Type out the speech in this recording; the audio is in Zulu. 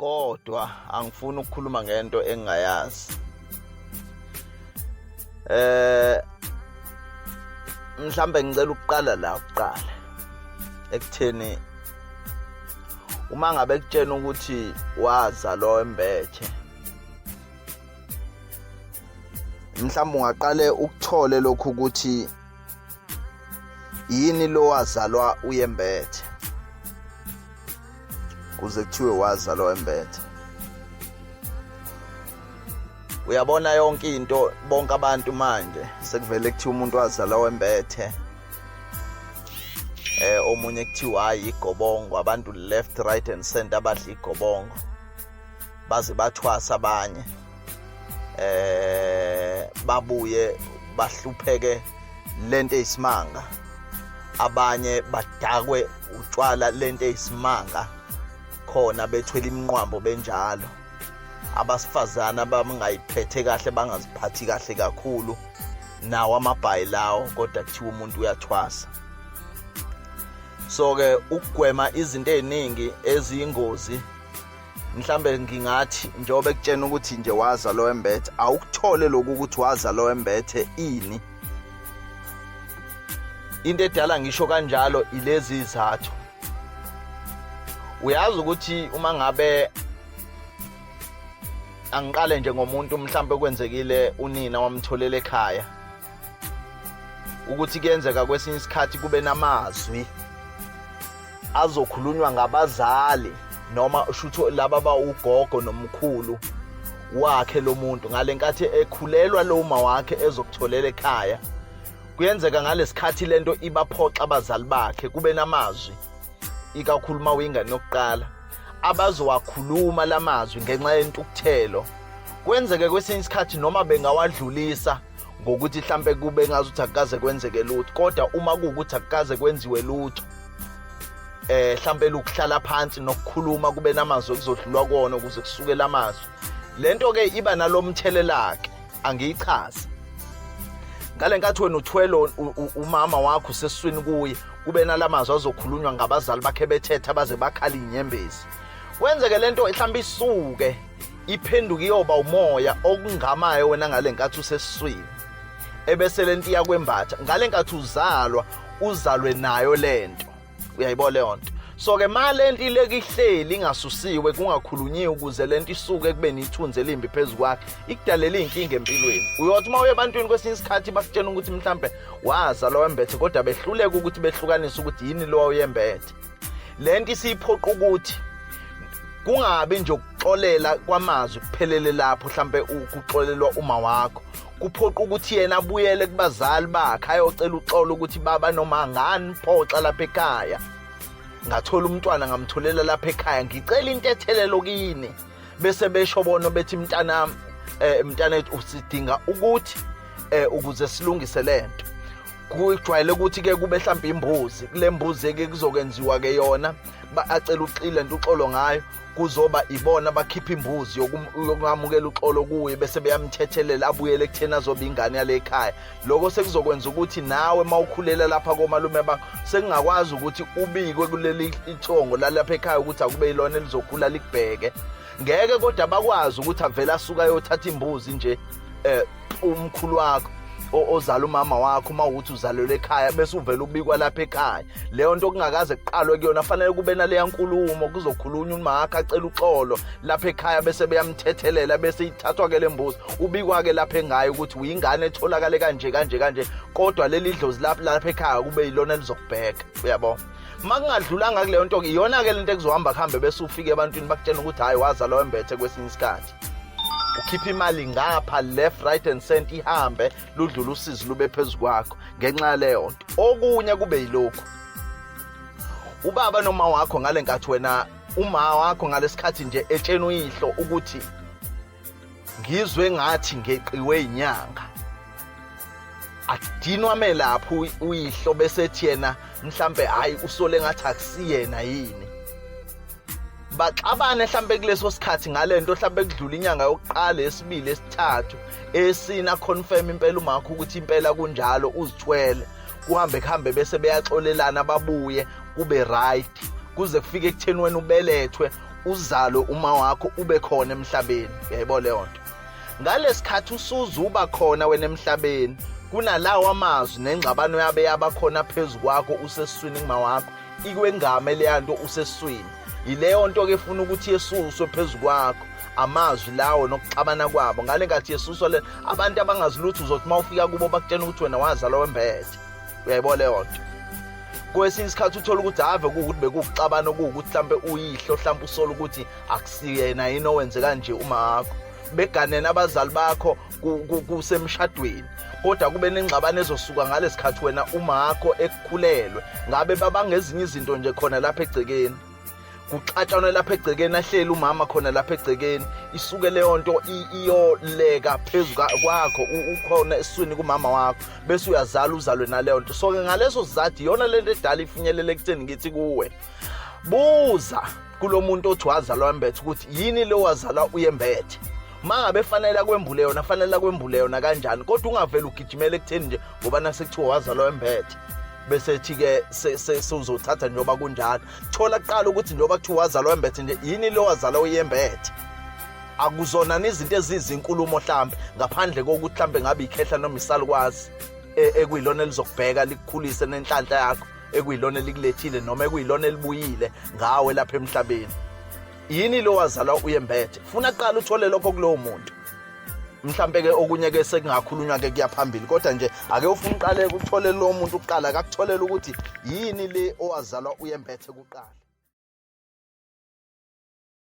Kodwa angifuni ukukhuluma ngento engingayazi. Mhlambe ngicela ukuqala la kuqala ekutheni uma ngabe kutshena ukuthi wazalwa embethe, mhlawumbe ungaqale ukuthole lokhu ukuthi yini lo wazalwa uyembethe, kuze kuthiwe wazalwa wembethe. Uyabona yonke into, bonke abantu manje sekuvele kuthiwa umuntu wazalwa wembethe, omunye kuthiwa hayi igobongo, abantu left, right and center abadla igobongo baze bathwasa abanye, babuye bahlupheke lento eyisimanga, abanye badakwe utshwala lento eyisimanga, khona bethwele iminqwambo benjalo. Abasifazana abangayiphethe kahle, bangaziphathi kahle kakhulu, nawo amabhayi lawo, kodwa kuthiwa umuntu uyathwasa. So ke ukugwema izinto eziningi eziyingozi, mhlambe ngingathi njengoba ekutshena ukuthi nje waza lo embethe, awukuthole lokhu ukuthi waza lo embethe ini. Into edala ngisho kanjalo ilezi izathu. Uyazi ukuthi uma ngabe angiqale nje ngomuntu mhlambe kwenzekile unina wamtholela ekhaya, ukuthi kuyenzeka kwesinye isikhathi kube namazwi azokhulunywa ngabazali noma shutho laba bawugogo nomkhulu wakhe lo muntu ngalenkathi ekhulelwa lo ma wakhe ezokutholela ekhaya. Kuyenzeka ngalesikhathi lento ibaphoxa abazali bakhe, kube namazwi, ikakhulu uma uyingane yokuqala, abazowakhuluma lamazwi ngenxa yentukuthelo. Kwenzeke kwesinye isikhathi noma bengawadlulisa ngokuthi mhlambe kube ngazuthi akukaze kwenzeke lutho, kodwa uma kuwukuthi akukaze kwenziwe lutho, mhlambe ukuhlala phansi nokukhuluma kube namazwi okuzodlulwa kuwona ukuze kusuke lamazwi, lento ke iba nalomthelela ke angiyichazi. Ngale nkathi wena uthwele umama wakho usesiswini kuye, kube nalamazwi azokhulunywa ngabazali bakhe bethetha baze bakhala inyembezi. Kwenzeke lento mhlawumbe isuke iphenduke iyoba umoya okungamayo wena ngale nkathi usesiswini, ebese lento iyakwembatha ngale nkathi uzalwa, uzalwe nayo lento. Uyayibona leyo nto? So ke ma lento ileke ihleli ingasusiwe, kungakhulunyiwe ukuze lento isuke kube nethunzi elimbi phezu kwakhe, ikudalela iy'nkinga empilweni. Uyothi uma uye ebantwini kwesinye isikhathi bakutshena ukuthi mhlampe wazalwa wembethe, kodwa behluleka ukuthi behlukanise ukuthi yini lo uyembethe. Lento isiyiphoqa ukuthi kungabi nje ukuxolela kwamazwi kuphelele lapho, mhlampe ukuxolelwa uma wakho kuphoqa ukuthi yena abuyele kubazali bakhe ayocela uxolo ukuthi baba noma nganiphoxa lapha ekhaya, ngathola umntwana ngamtholela lapha ekhaya, ngicela intethelelo kini. Bese besho bona bethi mntanami, mntanethu usidinga ukuthi ukuze silungise lento. Kujwayele ukuthi ke kube mhlawumbe imbuzi, kule mbuzi ke kuzokwenziwa ke yona, acela uxile nto uxolo ngayo, kuzoba ibona bakhipha imbuzi yokungamukela uxolo kuye, bese beyamthethelela abuyele ekutheni azoba ingane yale ekhaya. Lokho sekuzokwenza ukuthi nawe mawukhulela lapha komalume bakho sekungakwazi ukuthi ubikwe kuleli ithongo lalapha ekhaya ukuthi akube yilona elizokhula likubheke. Ngeke kodwa bakwazi ukuthi avele asuka ayothatha imbuzi nje, umkhulu wakho ozala umama wakho, uma ukuthi uzalelwe ekhaya bese uvela ubikwa lapha ekhaya. Leyo nto kungakaze kuqalwe kuyona, fanele kube naleya nkulumo, kuzokhulunywa umakhe acela uxolo lapha ekhaya, bese beyamthethelela, bese ithathwa ke lembuzi, ubikwa ke lapha engayo ukuthi uyingane etholakale kanje kanje kanje, kodwa leli dlozi lapha ekhaya kube yilona elizokubheka. Uyabo, makungadlulanga kuleyo nto, iyona ke lento ekuzohamba kuhambe, bese ufike ebantwini bakutshena ukuthi hayi wazalwa wembethe. Kwesinye isikhathi ukhipha imali ngapha left, right and center, ihambe ludlula usizi lube phezu kwakho ngenxa yaleyo nto. Okunye kube yilokhu, ubaba noma wakho ngale nkathi wena uma wakho ngalesikhathi nje etshena uyihlo ukuthi ngizwe ngathi ngeqiwe inyanga, adinwa melapho uyihlo, bese ethi yena mhlambe hayi usole ngathi akusiyena yini, baxabane mhlambe kuleso sikhathi ngalento. Mhlambe kudlula inyanga yokuqala, esibili, esithathu, esina, confirm impela umakho ukuthi impela kunjalo, uzithwele. Kuhambe kuhambe bese beyaxolelana, babuye kube right. Kuze kufike ekutheni wena ubelethwe, uzalwe uma wakho, ube khona emhlabeni. Uyayibona leyo nto? Ngalesikhathi usuzuba khona wena emhlabeni, kunalawo amazwi nengxabano yabe yaba khona phezu kwakho usesiswini kuma wakho, ikwengame leya nto usesiswini. Yileyo nto ke efuna ukuthi yesuswe phezu kwakho, amazwi lawo nokuxabana kwabo. Ngale nkathi yesuswa le, abantu abangazi lutho uzothi uma ufika kubo bakutshena ukuthi wena wazalwa wembethe. Uyayibona leyo nto? Kwesinye isikhathi uthola ukuthi ave kuwukuthi bekuwukuxabana okuwukuthi mhlampe uyihlo mhlampe usola ukuthi akusiyena yini owenze kanje uma wakho, beganene abazali bakho kusemshadweni, kodwa kube nengxabano ezosuka ngalesikhathi wena umakho ekukhulelwe. Ngabe babanga ezinye izinto nje khona lapha egcekeni, kuxatshanwe lapha egcekeni, ahleli umama khona lapha egcekeni, isuke leyo nto iyoleka phezu kwakho ukhona esiswini kumama wakho, bese uyazala uzalwe naleyo nto. So-ke ngaleso sizathu iyona lento edala ifinyelele ekutheni ngithi kuwe, buza kulo muntu othi wazalwa wembethe ukuthi yini lo wazalwa uyembethe. Uma ngabe fanele akwembule yona, fanele akwembule yona kanjani, kodwa ungavele ugijimele ekutheni nje ngoba nasekuthiwa wazalwa wembethe bese ethi-ke sewuzothatha njengoba kunjalo. Thola kuqala ukuthi njengoba kuthiwa wazalwa wembethe nje, yini lo wazalwa uyembethe? Akuzona izinto eziyizinkulumo mhlambe, ngaphandle kokuthi mhlambe ngabe ikhehla noma isalukwazi ekuyilona elizokubheka likukhulise nenhlanhla yakho, ekuyilona elikulethile noma ekuyilona elibuyile ngawe lapha emhlabeni. Yini lo wazalwa uyembethe? Funa kuqala uthole lokho kulowo muntu. Mhlambe ke okunye ke sekungakhulunywa ke kuya phambili, kodwa nje ake ufune uqale uthole lo muntu kuqala, akakutholele ukuthi yini le owazalwa uyembethe kuqala.